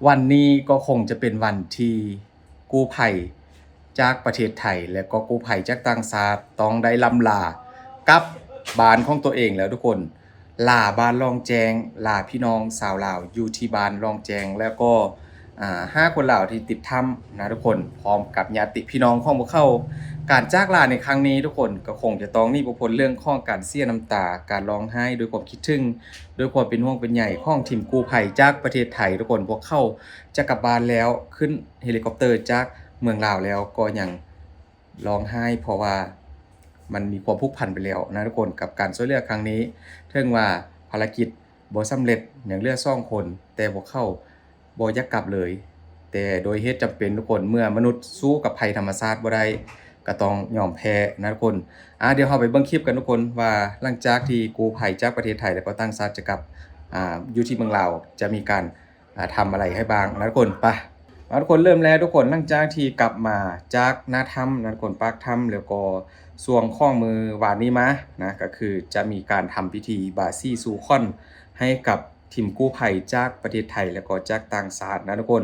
ວັນນີ້ກໍຄົງຈະເປັນວັນທີ່ກູ້ໄພຈາກປະເທດໄທ ແລະ ກໍກູ້ໄພຈາກຕ່າງຊາດຕ້ອງໄດ້ລ່ຳລາກັບບ້ານຂອງຕົວເອງແລ້ວທຸກຄົນ. ລາບ້ານລ່ອງແຈ້ງ, ລາພີ່ນ້ອງຊາວລາວຢູ່ທີ່ບ້ານລ່ອງແຈ້ງ ແລ້ວກໍ ອາ ຫາຄົນລາວທີ່ຕິດຖ້ຳນະທຸກຄົນ, ພ້ອມກັບຍາດຕິພີ່ນ້ອງຂອງພວກເຂົາ. ການຈາກລາໃນຄັ້ງນີ້ທຸກຄົນ ກໍຄົງຈະຕ້ອງໜີບໍ່ພົ້ນເລື່ອງຂອງການເສຍນ້ຳຕາ, ການຮ້ອງໄຫ້ດ້ວຍຄວາມຄິດເຖິງ, ດ້ວຍຄວາມເປັນຫ່ວງເປັນໃຍຂອງທີມກູ້ໄພຈາກປະເທດໄທທຸກຄົນ. ພວກເຂົາຈະກັບບ້ານແລ້ວ, ຂຶ້ນເຮລິຄອບເຕີຈາກເມືອງລາວແລ້ວ ກໍຍັງຮ້ອງໄຫ້ ເພາະວ່າມັນມີຄວາມຜູກພັນໄປແລ້ວນະທຸກຄົນ ກັບການຊ່ວຍເຫຼືອຄັ້ງນີ້. ເຖິງວ່າພາລະກິດບໍ່ສຳເລັດ, ຍັງເຫຼືອສອງຄົນ, ແຕ່ພວກເຂົາບໍ່ຢາກກັບເລີຍ, ແຕ່ໂດຍເຫດຈຳເປັນທຸກຄົນ, ເມື່ອມະນຸດສູ້ກັບໄພທຳມະຊາດບໍ່ໄດ້ ກໍຕ້ອງຍອມແພ້ນະທຸກຄົນ. ອາ ດຽວເຮົາໄປເບິ່ງຄລິບກັນທຸກຄົນ ວ່າຫຼັງຈາກທີ່ກູ້ໄພຈາກປະເທດໄທ ແລະ ກໍຕ່າງຊາດຈະກັບ ອາ ຢູ່ທີ່ເມືອງລາວ ຈະມີການ ອາ ທຳອະໄລໃຫ້ບ້າງນະທຸກຄົນ. ໄປ ເອົາ ທຸກຄົນ ເລີ່ມແລ້ວທຸກຄົນ, ຫຼັງຈາກທີ່ກັບມາຈາກໜ້າຖ້ຳນະທຸກຄົນ, ປາກຖ້ຳ, ແລ້ວກໍຊ່ວງຂອງມື້ວານນີ້ມານະ, ກໍຄືຈະມີການທຳພິທີບາສີສູ່ຂວັນໃຫ້ກັບທີມກູ້ໄພຈາກປະເທດໄທ ແລ້ວກໍຈາກຕ່າງຊາດນະທຸກຄົນ.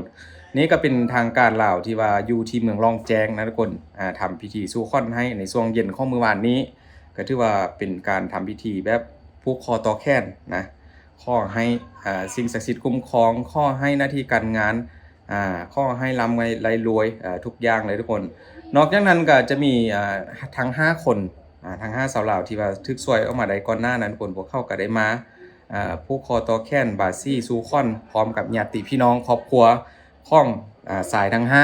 ນີ້ກໍເປັນທາງການລາວທີ່ວ່າຢູ່ທີ່ເມືອງລ່ອງແຈ້ງນະທຸກຄົນ, ອາ ທຳພິທີສູ່ຂວັນໃຫ້ໃນຊ່ວງເຢັນຂອງມື້ວານນີ້, ກໍຖືວ່າເປັນການທຳພິທີແບບຜູກຄໍຕໍ່ແຂນນະ, ຂໍໃຫ້ ອາ ສິ່ງສັກສິດຄຸ້ມຄອງ, ຂໍໃຫ້ໜ້າທີ່ການງານ ອາ ຂໍໃຫ້ລ່ຳໃຫ້ລວຍ ອາ ທຸກຢ່າງເລີຍທຸກຄົນ. ນອກຈາກນັ້ນກໍຈະມີ ອາ ທັງຫ້າຄົນ ອາ ທັງຫ້າຊາວລາວທີ່ວ່າຖືກຊ່ວຍອອກມາໄດ້ກ່ອນໜ້ານັ້ນທຸກຄົນ, ພວກເຂົາກໍໄດ້ມາ ອາ ຜູກຄໍຕໍ່ແຂນ ບາສີສູ່ຂວັນ ພ້ອມກັບຍາດຕິພີ່ນ້ອງຄອບຄົວຂອງ ອາ ຊາຍທັງຫ້າ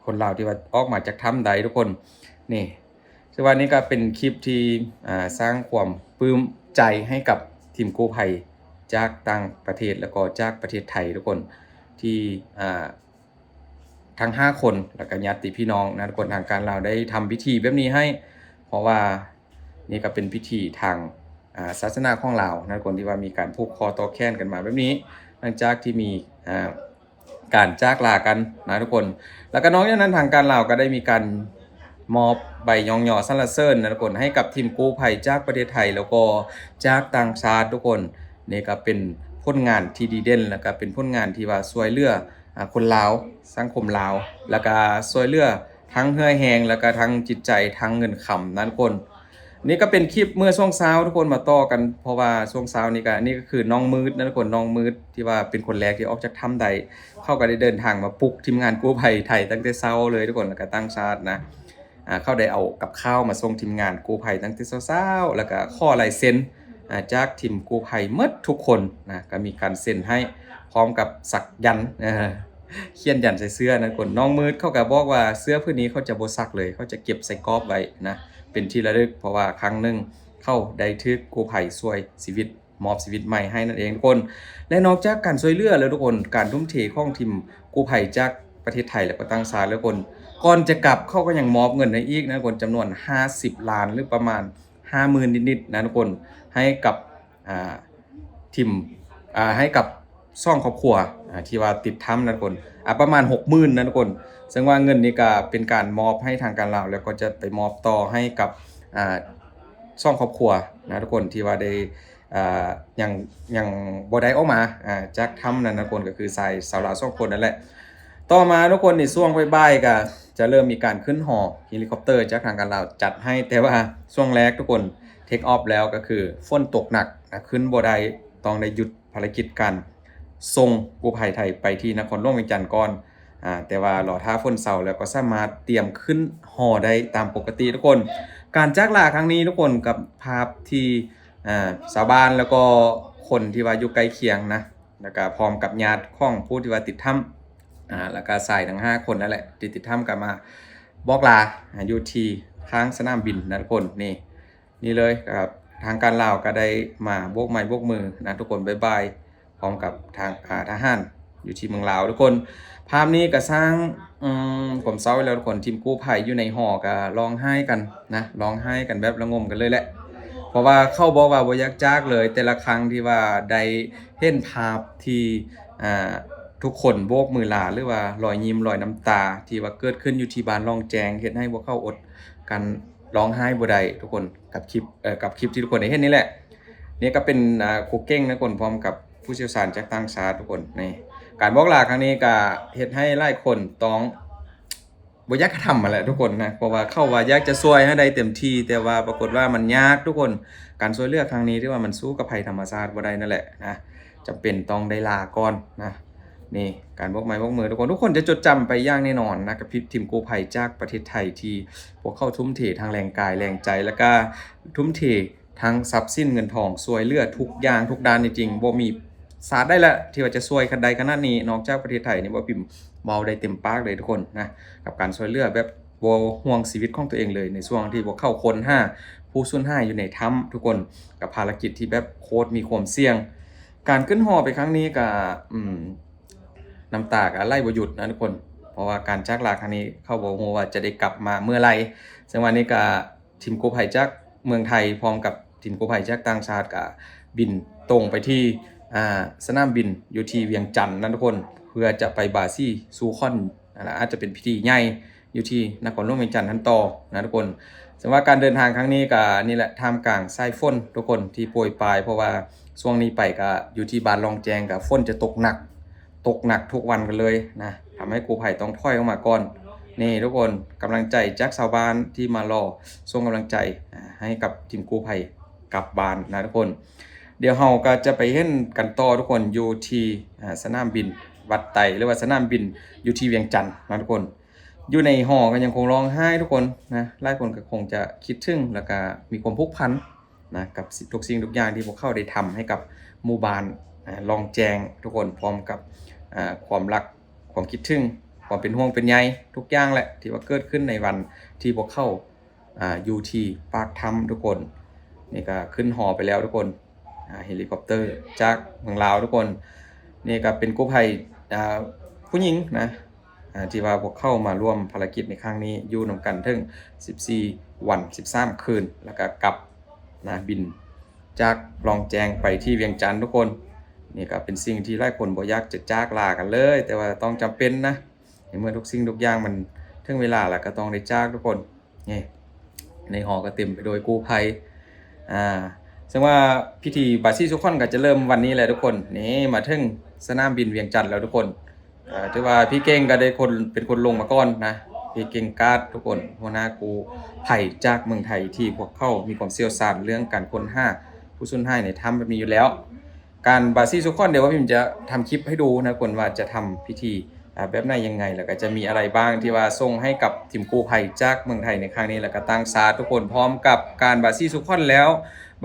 ຄົນລາວທີ່ວ່າອອກມາຈາກຖ້ຳໄດ້ທຸກຄົນ. ນີ້ ຖືວ່ານີ້ກໍເປັນຄລິບທີ່ ອາ ສ້າງຄວາມປຶ້ມໃຈໃຫ້ກັບທີມກູ້ໄພຈາກຕ່າງປະເທດ ແລ້ວກໍຈາກປະເທດໄທທຸກຄົນ ທີ່ ອາ ທັງຫ້າຄົນ ແລ້ວກໍຍາດຕິພີ່ນ້ອງນະທຸກຄົນ, ທາງການລາວໄດ້ທຳພິທີແບບນີ້ໃຫ້ ເພາະວ່ານີ້ກໍເປັນພິທີທາງ ອາ ສາສະໜາຂອງລາວນະທຸກຄົນ ທີ່ວ່າມີການຜູກຄໍຕໍ່ແຂນກັນມາແບບນີ້ ຫຼັງຈາກທີ່ມີ ອາ ການຈາກລາກັນນະທຸກຄົນ. ແລ້ວກໍນອກຈາກນັ້ນ ທາງການລາວກໍໄດ້ມີການມອບໃບຍ້ອງຍໍສັນລະເສີນນະທຸກຄົນ ໃຫ້ກັບທີມກູ້ໄພຈາກປະເທດໄທ ແລ້ວກໍຈາກຕ່າງຊາດທຸກຄົນ. ນີ້ກໍເປັນຜົນງານທີ່ດີເດັ່ນ ແລ້ວກໍເປັນຜົນງານທີ່ວ່າຊ່ວຍເຫຼືອ ອາ ຄົນລາວ, ສັງຄົມລາວ, ແລ້ວກໍຊ່ວຍເຫຼືອທັງເຫື່ອແຮງ ແລ້ວກໍທັງຈິດໃຈ, ທັງເງິນຄຳນະທຸກຄົນ. ນີ້ກໍເປັນຄລິບເມື່ອຊ່ວງເຊົ້າທຸກຄົນ ມາຕໍ່ກັນ ເພາະວ່າຊ່ວງເຊົ້ານີ້ກໍ ນີ້ກໍຄືນ້ອງມືດນະທຸກຄົນ, ນ້ອງມືດທີ່ວ່າເປັນຄົນແລກທີ່ອອກຈາກຖ້ຳໄດ້ ເຂົາກໍໄດ້ເດີນທາງມາປຸກທີມງານກູ້ໄພໄທຕັ້ງແຕ່ເຊົ້າເລີຍທຸກຄົນ ແລ້ວກໍຕ່າງຊາດນະ. ອາ ເຂົາໄດ້ເອົາກັບຂ້າວມາສົ່ງທີມງານກູ້ໄພຕັ້ງແຕ່ເຊົ້າໆ ແລ້ວກໍຂໍລາຍເຊັນ ອາ ຈາກທີມກູ້ໄພໝົດທຸກຄົນນະ, ກໍມີການເຊັນໃຫ້ ພ້ອມກັບສັກຢັນ ຂຽນຢັນໃສ່ເສື້ອນະທຸກຄົນ. ນ້ອງມືດເຂົາກໍບອກວ່າເສື້ອຜືນນີ້ເຂົາຈະບໍ່ສັກເລີຍ, ເຂົາຈະເກັບໃສ່ກອບໄວ້ນະ ເປັນທີ່ລະລຶກ, ເພາະວ່າຄັ້ງໜຶ່ງເຂົາໄດ້ຖືກກູ້ໄພຊ່ວຍຊີວິດ ມອບຊີວິດໃໝ່ໃຫ້ນັ້ນເອງທຸກຄົນ. ແລະ ນອກຈາກການຊ່ວຍເຫຼືອແລ້ວທຸກຄົນ, ການທຸ່ມເທຂອງທີມກູ້ໄພຈາກປະເທດໄທ ແລະ ກໍຕ່າງຊາດແລ້ວທຸກຄົນ, ກ່ອນຈະກັບເຂົາກໍຍັງມອບເງິນໃຫ້ອີກນະທຸກຄົນ, ຈຳນວນຫ້າສິບລ້ານ ຫຼື ປະມານຫ້າໝື່ນນິດໆນະທຸກຄົນ, ໃຫ້ກັບ ອາ ທີມ ອາ ໃຫ້ກັບສອງຄອບຄົວ ອາ ທີ່ວ່າຕິດຖ້ຳນະທຸກຄົນ, ອາ ປະມານຫົກໝື່ນນະທຸກຄົນ. ເຊິ່ງວ່າເງິນນີ້ກໍເປັນການມອບໃຫ້ທາງການລາວ ແລ້ວກໍຈະໄປມອບຕໍ່ໃຫ້ກັບ ອາ ສອງຄອບຄົວນະທຸກຄົນ ທີ່ວ່າໄດ້ ອາ ຍັງ ຍັງບໍ່ໄດ້ອອກມາ ອາ ຈາກຖ້ຳນັ້ນນະທຸກຄົນ, ກໍຄືຊາຍຊາວລາວສອງຄົນນັ້ນແຫຼະ. ຕໍ່ມາທຸກຄົນ ໃນຊ່ວງບ່າຍໆກໍຈະເລີ່ມມີການຂຶ້ນຫໍເຮລິຄອບເຕີຈາກທາງການລາວຈັດໃຫ້, ແຕ່ວ່າຊ່ວຫໍແລກທຸກຄົນເທກອອບແລ້ວກໍຄືຝົນຕົກໜັກນະ, ຂຶ້ນບໍ່ໄດ້, ຕ້ອງໄດ້ຢຸດພາລະກິດການສົ່ງກູ້ໄພໄທໄປທີ່ນະຄອນຫຼວງວຽງຈັນກ່ອນ. ອາ ແຕ່ວ່າລໍຖ້າຝົນເຊົາແລ້ວກໍສາມາດຕຽມຂຶ້ນຫໍໄດ້ຕາມປົກກະຕິທຸກຄົນ. ການຈາກລາຄັ້ງນີ້ທຸກຄົນ ກັບພາບທີ່ ອາ ຊາວບ້ານ ແລ້ວກໍຄົນທີ່ວ່າຢູ່ໃກ້ຄຽງນະ, ແລ້ວກໍພ້ອມກັບຍາດຂອງຜູ້ທີ່ວ່າຕິດຖ້ຳ ອາ ແລ້ວກໍຊາຍທັງຫ້າຄົນນັ້ນແຫຼະ ທີ່ຕິດຖ້ຳກໍມາບອກລາ ອາ ຢູ່ທີ່ຂ້າງສະໜາມບິນນະທຸກຄົນ. ນີ້ ນີ້ເລີຍ ກໍທາງການລາວກໍໄດ້ມາໂບກໄມ້ໂບກມືນະທຸກຄົນ, ບາຍບາຍ ພ້ອມກັບທາງ ອາ ທະຫານຢູ່ທີ່ເມືອງລາວທຸກຄົນ. ພາບນີ້ກໍສ້າງ ອືມ ຄວາມເສົ້າໃຫ້ແລ້ວທຸກຄົນ. ທີມກູ້ໄພຢູ່ໃນຫໍກໍຮ້ອງໄຫ້ກັນນະ, ຮ້ອງໄຫ້ກັນແບບລະງົມກັນເລີຍແຫຼະ, ເພາະວ່າເຂົາບອກວ່າບໍ່ຢາກຈາກເລີຍ. ແຕ່ລະຄັ້ງທີ່ວ່າໄດ້ເຫັນພາບທີ່ ອາ ທຸກຄົນໂບກມືລາ ຫຼືວ່າລອຍຍິ້ມລອຍນ້ຳຕາ ທີ່ວ່າເກີດຂຶ້ນຢູ່ທີ່ບ້ານລ່ອງແຈ້ງ ເຮັດໃຫ້ພວກເຂົາອົດກັ້ນຮ້ອງໄຫ້ບໍ່ໄດ້ທຸກຄົນ. ກັບຄລິບ ເອີ ກັບຄລິບທີ່ທຸກຄົນໄດ້ເຫັນນີ້ແຫຼະ. ນີ້ກໍເປັນ ອາ ຄູເກັ່ງນະທຸກຄົນ ພ້ອມກັບຜູ້ຊ່ຽວຊານຈາກຕ່າງຊາດທຸກຄົນ. ນີ້ ການບອກລາຄັ້ງນີ້ກໍເຮັດໃຫ້ຫຼາຍຄົນຕ້ອງບໍ່ຢາກກະທຳຫັ້ນແຫຼະທຸກຄົນນະ ເພາະວ່າເຂົາວ່າຢາກຈະຊ່ວຍໃຫ້ໄດ້ເຕັມທີ່ ແຕ່ວ່າປາກົດວ່າມັນຍາກທຸກຄົນ. ການຊ່ວຍເຫຼືອຄັ້ງນີ້ຖືວ່າມັນສູ້ກັບໄພທຳມະຊາດບໍ່ໄດ້ນັ້ນແຫຼະນະ ຈຳເປັນຕ້ອງໄດ້ລາກ່ອນນະ. ນີ້ການໂບກໄມ້ໂບກມືທຸກຄົນ ທຸກຄົນຈະຈົດຈຳໄປຢ່າງແນ່ນອນນະ ກັບທີມກູ້ໄພຈາກປະເທດໄທ ທີ່ພວກເຂົາທຸ່ມເທທັງແຮງກາຍແຮງໃຈ ແລ້ວກະທຸ່ມເທ ທັງຊັບສິນເງິນທອງ ຊ່ວຍເຫຼືອທຸກຢ່າງທຸກດ້ານ ຈິງໆ ບໍ່ມີຊາດໃດລະທີ່ວ່າຈະຊ່ວຍໄດ້ຂະໜາດນີ້ ນອກຈາກປະເທດໄທນີ້ ບໍ່ພິມເວົ້າໄດ້ເຕັມປາກເລີຍທຸກຄົນນະ ກັບການຊ່ວຍເຫຼືອແບບບໍ່ຫ່ວງຊີວິດຂອງຕົວເອງເລີຍ ໃນຊ່ວງທີ່ພວກເຂົາຄົ້ນຫາຜູ້ສູນຫາຍຢູ່ໃນຖ້ຳທຸກຄົນ ກັບພາລະກິດທີ່ແບບໂຄດມີຄວາມສ່ຽງ. ການຂຶ້ນຫໍ່ໄປຄັ້ງນີ້ກະ ອືມ ນ້ຳຕາກະໄຫຼບໍ່ຢຸດນະທຸກຄົນ ເພາະວ່າການຈາກລາຄັ້ງນີ້ ເຂົາບໍ່ຮູ້ວ່າຈະໄດ້ກັບມາເມື່ອໃດ ເຊິ່ງວ່ານີ້ກະ ທີມກູ້ໄພຈາກເມືອງໄທ ພ້ອມກັບທີມກູ້ໄພຈາກຕ່າງຊາດ ກະບິນຕົງໄປທີ່ ອ່າ ສະໜາມບິນຢູ່ທີ່ວຽງຈັນນະທຸກຄົນ ເພື່ອຈະໄປບາຊີຊູຄອນ ອາດຈະເປັນພິທີໃຫຍ່ຢູ່ທີ່ນະຄອນຫຼວງວຽງຈັນຫັ້ນຕໍ່ນະທຸກຄົນ. ເຊິ່ງວ່າການເດີນທາງຄັ້ງນີ້ກະນີ້ແຫຼະ ທ່າມກາງສາຍຝົນທຸກຄົນທີ່ໂປຍປາຍ ເພາະວ່າຊ່ວງນີ້ໄປກະຢູ່ທີ່ບ້ານລ່ອງແຈ້ງ ກະຝົນຈະຕົກໜັກ ຕົກໜັກທຸກວັນກັນເລີຍນະ ທຳໃຫ້ກູ້ໄພຕ້ອງຖອຍອອກມາກ່ອນ. ນີ້ທຸກຄົນ ກຳລັງໃຈຈາກຊາວບ້ານທີ່ມາລໍສົ່ງກຳລັງໃຈ ອ່າ ໃຫ້ກັບທີມກູ້ໄພກັບບ້ານນະທຸກຄົນ. ດຽວເຮົາກໍຈະໄປເຫັນກັນຕໍ່ທຸກຄົນ ຢູ່ທີ່ ອ່າ ສະໜາມບິນວັດໄຕ ຫຼືວ່າສະໜາມບິນຢູ່ທີ່ວຽງຈັນນະທຸກຄົນ. ຢູ່ໃນຫໍກໍຍັງຄົງຮ້ອງໄຫ້ທຸກຄົນນະ ຫຼາຍຄົນກໍຄົງຈະຄິດເຖິງ ແລ້ວກໍມີຄວາມຜູກພັນ ນະ ກັບສິ່ງ ທຸກສິ່ງທຸກຢ່າງທີ່ພວກເຂົາໄດ້ທຳໃຫ້ກັບໝູ່ບ້ານ ອາ ລ່ອງແຈ້ງທຸກຄົນ ພ້ອມກັບ ອາ ຄວາມຮັກ ຄວາມຄິດເຖິງ ຄວາມເປັນຫ່ວງເປັນໃຍ ທຸກຢ່າງແຫຼະ ທີ່ວ່າເກີດຂຶ້ນໃນວັນທີ່ພວກເຂົາ ອາ ຢູ່ທີ່ປາກຖ້ຳທຸກຄົນ. ນີ້ກໍຂຶ້ນຫໍໄປແລ້ວທຸກຄົນ ອາ ເຮລິຄອບເຕີຈາກເມືອງລາວທຸກຄົນ. ນີ້ກໍເປັນກູ້ໄພ ອາ ຜູ້ຍິງນະ ອາ ທີ່ວ່າພວກເຂົາມາຮ່ວມພາລະກິດໃນຄັ້ງນີ້ ຢູ່ນຳກັນເຖິງສິບສີ່ວັນສິບສາມຄືນ ແລ້ວກໍກັບນະ ບິນຈາກລ່ອງແຈ້ງໄປທີ່ວຽງຈັນທຸກຄົນ. ນີ້ກໍເປັນສິ່ງທີ່ຫຼາຍຄົນບໍ່ຢາກຈະຈາກລາກັນເລີຍ ແຕ່ວ່າຕ້ອງຈຳເປັນນະ ໃນເມື່ອທຸກສິ່ງທຸກຢ່າງມັນເຖິງເວລາແລ້ວ ກໍຕ້ອງໄດ້ຈາກທຸກຄົນ. ນີ້ ໃນຫໍກໍເຕັມໄປໂດຍກູ້ໄພ ອາ ເຊິ່ງວ່າພິທີບາຊີຊູຄອນກໍຈະເລີ່ມວັນນີ້ແຫຼະທຸກຄົນ. ນີ້ ມາເຖິງສະໜາມບິນວຽງຈັນແລ້ວທຸກຄົນ. ອາ ຖືວ່າພີ່ເກັ່ງກໍໄດ້ຄົນ ເປັນຄົນລົງມາກ່ອນນະ ພີ່ເກັ່ງກາດທຸກຄົນ ຫົວໜ້າກູ້ໄພຈາກເມືອງໄທ ທີ່ພວກເຂົາມີຄວາມຊ່ຽວຊານເລື່ອງການຄົ້ນຫາຜູ້ສູນຫາຍໃນຖ້ຳແບບນີ້ຢູ່ແລ້ວ. ການບາຊີຊູຄອນ ດຽວວ່າພິມຈະທຳຄລິບໃຫ້ດູນະທຸກຄົນ ວ່າຈະທຳພິທີ ອາ ແບບໃດຍັງໄງ ແລ້ວກໍຈະມີອະໄລບ້າງທີ່ວ່າສົ່ງໃຫ້ກັບທີມກູ້ໄພຈາກເມືອງໄທໃນຄັ້ງນີ້ ແລ້ວກໍຕ່າງຊາດທຸກຄົນ. ພ້ອມກັບການບາຊີຊູຄອນແລ້ວ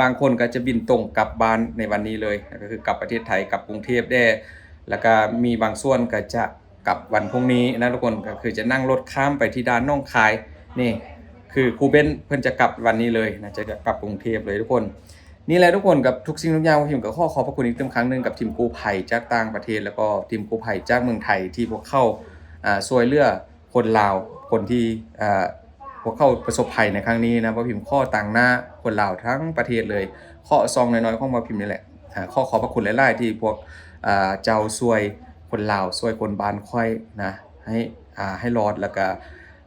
ບາງຄົນກໍຈະບິນຕົງກັບບ້ານໃນວັນນີ້ເລີຍ ກໍຄືກັບປະເທດໄທ ກັບກຸງເທບແດ່ ແລ້ວກໍມີບາງສ່ວນກໍຈະກັບວັນພຸ່ງນີ້ນະທຸກຄົນ ກໍຄືຈະນັ່ງລົດຂ້າມໄປທີ່ດ່ານໜອງຄາຍ. ນີ້ຄືຄູເບັນເພິ່ນຈະກັບວັນນີ້ເລີຍນະ ຈະກັບກຸງເທບເລີຍທຸກຄົນ. ນີ້ແຫຼະທຸກຄົນ ກັບທຸກສິ່ງທຸກຢ່າງ ພວກພິມກໍຂໍຂອບພະຄຸນອີກເຖິງຄັ້ງໜຶ່ງກັບທີມກູ້ໄພຈາກຕ່າງປະເທດ ແລ້ວກໍທີມກູ້ໄພຈາກເມືອງໄທ ທີ່ພວກເຂົາ ອາ ຊ່ວຍເຫຼືອຄົນລາວ ຄົນທີ່ ອາ ພວກເຂົາປະສົບໄພໃນຄັ້ງນີ້ນະ. ພວກພິມຂໍຕາງໜ້າຄົນລາວທັງປະເທດເລີຍ ເຄາະຊ່ອງນ້ອຍໆຂອງພວກພິມນີ້ແຫຼະ ອາ ຂໍຂອບພະຄຸນຫຼາຍໆ ທີ່ພວກ ອາ ເຈົ້າຊ່ວຍຄົນລາວ ຊ່ວຍຄົນບ້ານຂ້ອຍນະ ໃຫ້ ອາ ໃຫ້ລອດ ແລ້ວກະ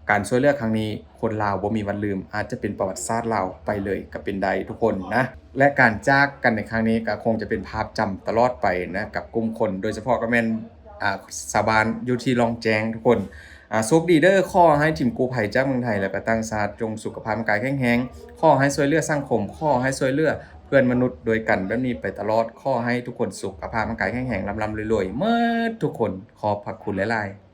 ການຊ່ວຍເຫຼືອຄັ້ງນີ້ ຄົນລາວບໍ່ມີວັນລືມ ອາດຈະເປັນປະຫວັດສາດລາວໄປເລີຍກໍເປັນໄດ້ທຸກຄົນນະ. ແລະ ການຈາກກັນໃນຄັ້ງນີ້ກໍຄົງຈະເປັນພາບຈຳຕະຫຼອດໄປນະ ກັບກຸ່ມຄົນ ໂດຍສະເພາະກໍແມ່ນ ອາ ຊາວບ້ານຢູ່ທີ່ລ່ອງແຈ້ງທຸກຄົນ. ອາ ໂຊກດີເດີ ຂໍໃຫ້ທີມກູ້ໄພຈາກເມືອງໄທ ແລ້ວກໍຕ່າງຊາດ ຈົ່ງສຸຂະພາບຮ່າງກາຍແຂງແຮງ, ຂໍໃຫ້ຊ່ວຍເຫຼືອສັງຄົມ, ຂໍໃຫ້ຊ່ວຍເຫຼືອເພື່ອນມະນຸດດ້ວຍກັນແບບນີ້ໄປຕະຫຼອດ. ຂໍໃຫ້ທຸກຄົນສຸຂະພາບຮ່າງກາຍແຂງແຮງ ລ່ຳໆລວຍໆໝົດທຸກຄົນ. ຂອບພະຄຸນຫຼາຍໆ.